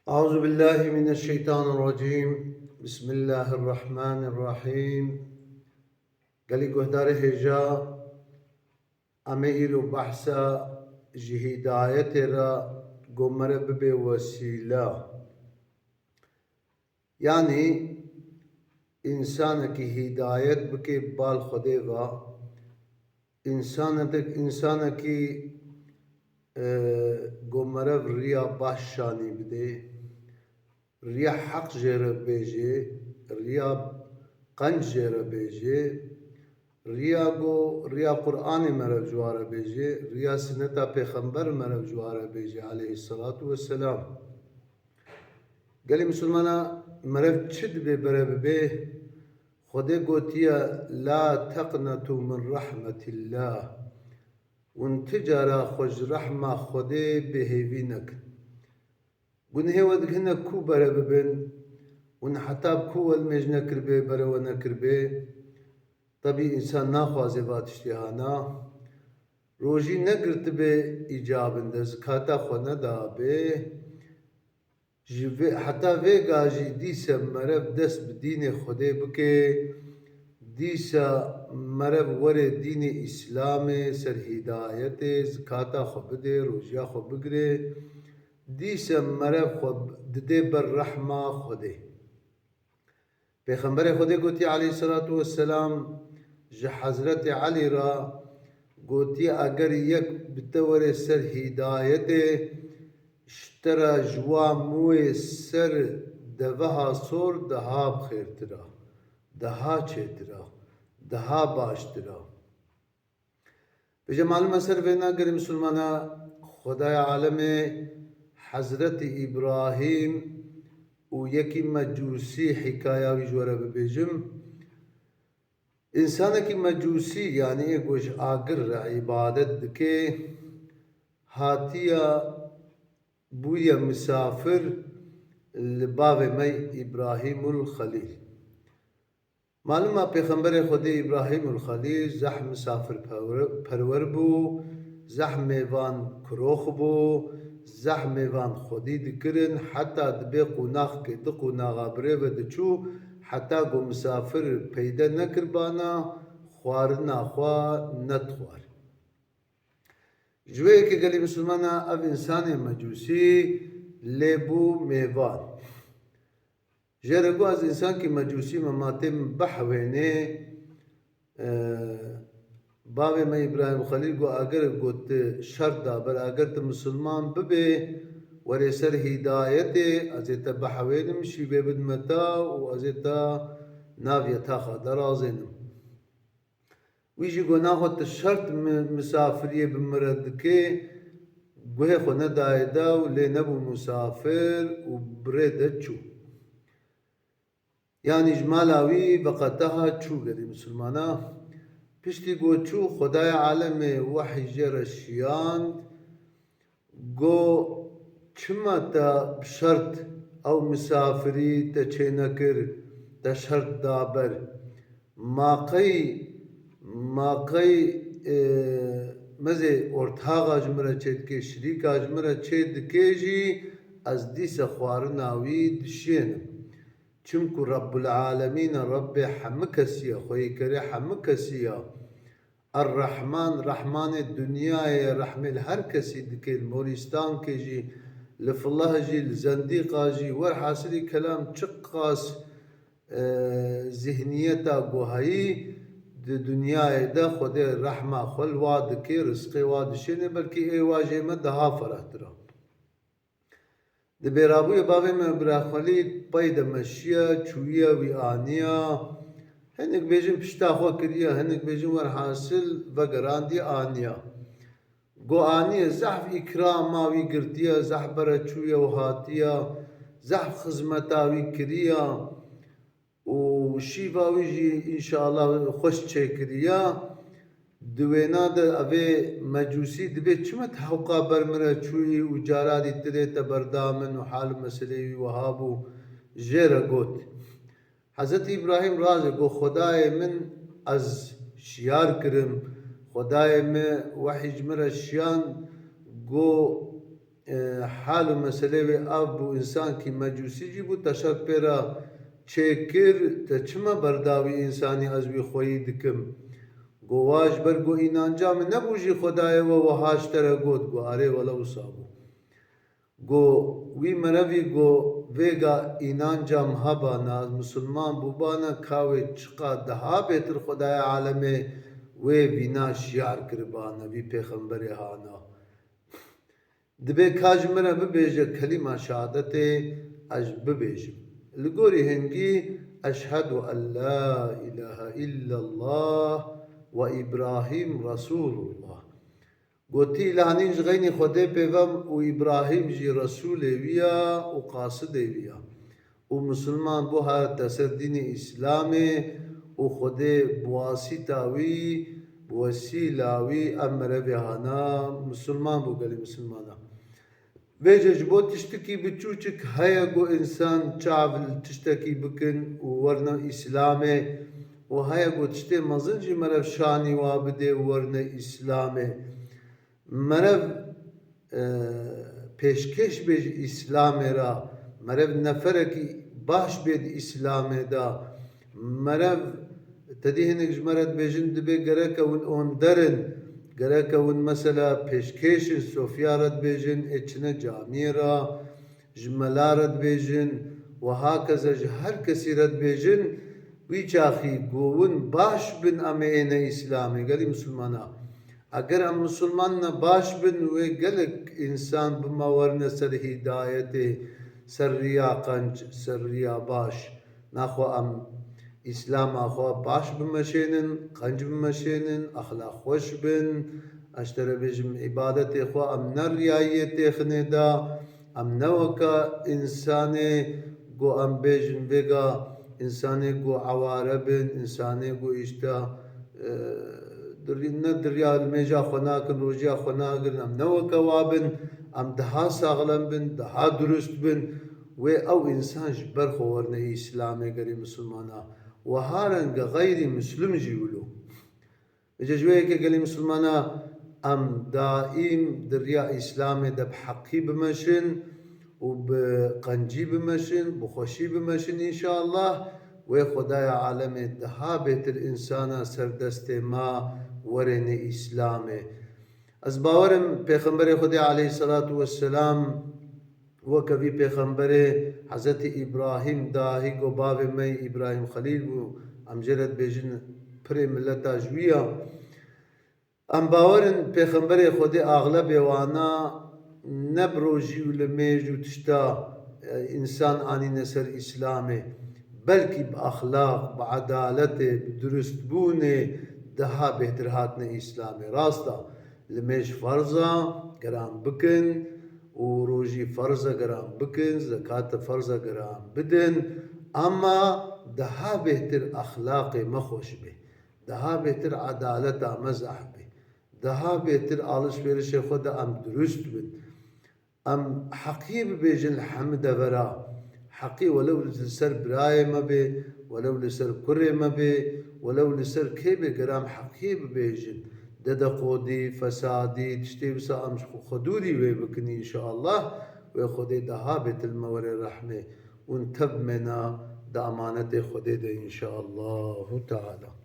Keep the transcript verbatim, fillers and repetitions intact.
Euzu billahi mineşşeytanirracîm. Bismillahirrahmanirrahîm. Gelî guhdarê hêja, em ê îro behsa ji hîdayetê re, ku mere bibe wesîle. Yanî însanekî hîdayet bike bal Xwedê ve, însanek-, însanekî, e, ku mere riya baş şanî bide, riya heq jê re bêje, riya qenc jê re bêje, riya ku riya Qur'anê mere ji wa re bêje, riya sineta pêxember mere ji wa re bêje aleyhisselatu vesselam. Gelî misilmana, merev çi dibe bere bibe? Xwedê gotiye, "La teqnetu min rahmetillah." Hûn ti cara xwe ji rehma Xwedê bêhêvî nekin. Gunehê we digihine ku bere bibin, hûn heta bi ku welmêj nekiribê, bere we nekiribê. Tebî însan naxwaze va tiştê hana. Rojî negirtibe îcabin de, zikata xwe nedabe. Ji vê, heta vêga jî dîse merev dest bi dînê Xwedê bike, dîse merev were dînê Îslamê, ser hîdayetê, zikata xwe bide, rojiya xwe bigire, dîse merev xwe dide ber rehma Xwedê. Pêxemberê Xwedê gotiye aleyhisselatu vesselam ji Hezretê Elî re gotiye, eger yek bi te were ser hîdayetê, ji te re ji wa mûyê ser deveha sor daha xêrtir e, daha çêtir e, daha baştir e. Vêca malum e ser vêna gelî misilmana, Xwedaya alemê Hezretî Îbrahîm û yekî mecûsî hîkaya wî ji we re bibêjim. Însanekî mecûsî, yanî ê ku ji agir re îbadet dike, hatiye bûye misafir li bavê me Îbrahîmul Xelîl. Malum e, Pêxemberê Xwedê Îbrahîmul Xelîl zehf misafirperwer bû, zehf mêvan kurox bû, zehf mêvan xwedî dikirin, heta dibê qonaxkê di qonaxa birê ve diçû, heta ku misafir peyde nekiribana, xwarina xwe nedixwar. Ji wê yekê gelî misilmana ev însanê mecûsî lê bû mêvan. Jê re got, ez însankî mecûsî me, ma tê min bihewênê, e, bavê me Îbrahîm Xelîl got, eger got tu şert da ber, eger tu misilman bibê, werê ser hîdayetê, ez ê te bihewênim, şîvê bidime te û ez ê te nav yetaxa de razênim. Wî jî got, naxwe tu şert mi-, misafiriyê bi min re dikê, guhê xwe nedaye de û lê nebû misafir û bi rê de çû. Yanî ji mala wî veqeteha çû gelî misilmana. Piştî ku çû, Xwedaya alemê wehî jê re şiyand, got, çima te bi şert ew misafirî te çênekir, te şert da ber? Ma qey, ma qey, e, mezê ortaxa ji min re çêdikê, şirîka ji min re çêdikê jî ez dîse xwarina wî dişiyênim. Çimku Rebbul Alemîn e, Rebbê hemû kesî ye, xweyîkerê hemû kesî ye. Er-Rehman, Rehmanê dinyayê ye, rehmê li her kesî dike, li morîstankê jî, li fileh jî, li zendîqa jî, werhasilî kelam çiqas, e, zihniyeta ku heyî di dinyayê de Xwedê rehma xwe li wa dike, rizqê wa dişêne, belkî ê wa jê me daha ferehtir e. Di bêrabûyê bavê me Îbrahîm Xelîl pey de meşiya, çûyiya wî aniya. Hinek bêjin pişta xwe kiriya, hinek bêjin werhasil vegerandiye aniya. Go aniye zehf îkrama wî girtiye, zehf bere çûye û hatiye, zehf xizmeta wî kiriye. Û şîva wî jî înşallah xweş çêkiriya. Di wêna de evê mecûsî dibê çima te hewqa ber min re çûyî û cara dîtirê te berda min û hal û meselê wî wiha bû, jê re got. Hezretî Îbrahîm razê got, Xwedayê min ez şiyar kirim, Xwedayê min wehî ji min re şiyand, got, e, hal û meselê wê ev bû, însankî mecûsî jî bû, te şer pê re çêkir, te çima berdawî însanî ez wî xweyî dikim? Go wa ji ber go înanca min nebû jî Xwedayê we wiha ji te re got? Go arê wele wisa bû. Go wî merevî go vêga înanca min hebana, ez misilman bûbana, ka wê çiqa daha bêtir Xwedayê alemê wê vîna şiyar kiribana, vî pêxemberê hana. Dibê ka ji min re bibêje kelîma şehadetê, ez bibêjim. Li gorî hingî, eşhedu en la îlahe îllallah we Îbrahîm Resûlullah. Gotî, îlanîn ji xeynî Xwedê pêvem û Îbrahîm jî Resûlê wî ya û qasidê wî ya. Û misilman bû, hate ser dînê Îslamê û Xwedê bi wasîta wî, bi wesîla wî ev merevê hana misilman bû gelî misilmana. Vêce ji bo tiştikî biçûçik heye ku însan çav li tiştekî bikin û werine Îslamê û heye ku tiştê mezin jî merev şanî wa bidê û werine Îslamê. Merev, e, pêşkêş bê ji Îslamê re, merev neferekî baş bê di Îslamê de, merev, te dî hinek ji me re dibêjin, dibê gereke hûn onder in, gereke hûn mesela pêşkêş in, sofiya re dibêjin, ê çine camiyê re, ji mela re dibêjin, û hakeza ji her kesî re dibêjin, wî çaxî ku hûn baş bin, em ê êne Îslamê, gelî misilmana. Eger em misilman ne baş bin, wê gelek însan bi me werine ser hîdayetê, ser riya qenc, ser riya baş. Naxwe em Îslama xwe baş bimeşênin, qenc bimeşênin, exlaq xweş bin. Ez ji te re bêjim, îbadetê xwe em ne riyayiyê têxinê de, em ne weke însanê ku em bêjin vêga însanê ku eware bin, însanê ku îşte, e, di rî-, ne di riya limêja xwe nakin, rojiya xwe nagirin, em ne weke wa bin, em daha saxlem bin, daha durust bin, wê ew însan ji ber xwe werine Îslamê, gelî misilmana. Wiha renge xeyrî misilm jî wilo. Vêce ji wê yekê gelî misilmana em daîm di riya Îslamê de bi heqî bimeşin û bi qencî bimeşin, bi xweşî bimeşin înşallah. Wê Xwedaya alemê daha bêtir însana ser destê me werêne Îslamê. Ez bawer im Pêxemberê Xwedê aleyhisselatu vesselam weke vî pêxemberê Hezretî Îbrahîm dahî ku bavê me yî Îbrahîm Xelîl bû, em jê re dibêjin pirê mileta ji wî ya. Em bawer in pêxemberê Xwedê axlebê wana ne bi rojî û limêj û tişta, e, însan anîne ser Îslamê, belkî bi exlaq, bi edaletê, bi durustbûnê daha bêhtir hatine Îslamê. Rast e, limêj ferz e, geran bikin û rojî ferz e, geran bikin, zekate ferz e, geran bidin, ama daha bêhtir exlaqê me xweş bê, daha bêhtir edaleta me zehf bê, daha bêhtir alişverişê xwe de em durust bin. Em heqî bibêjin li hemî devera. Heqî welew li ser birayê me bê, welew li ser kurê me bê, welew li ser kê bê, ger em heqî bibêjin, dedeqodî, fesadî, tiştê wisa em ji xwe dûrî wê bikin înşallah, wê Xwedê daha bêtir li me were rehmê û tev mena di emanetê Xwedê de înşallahu teala.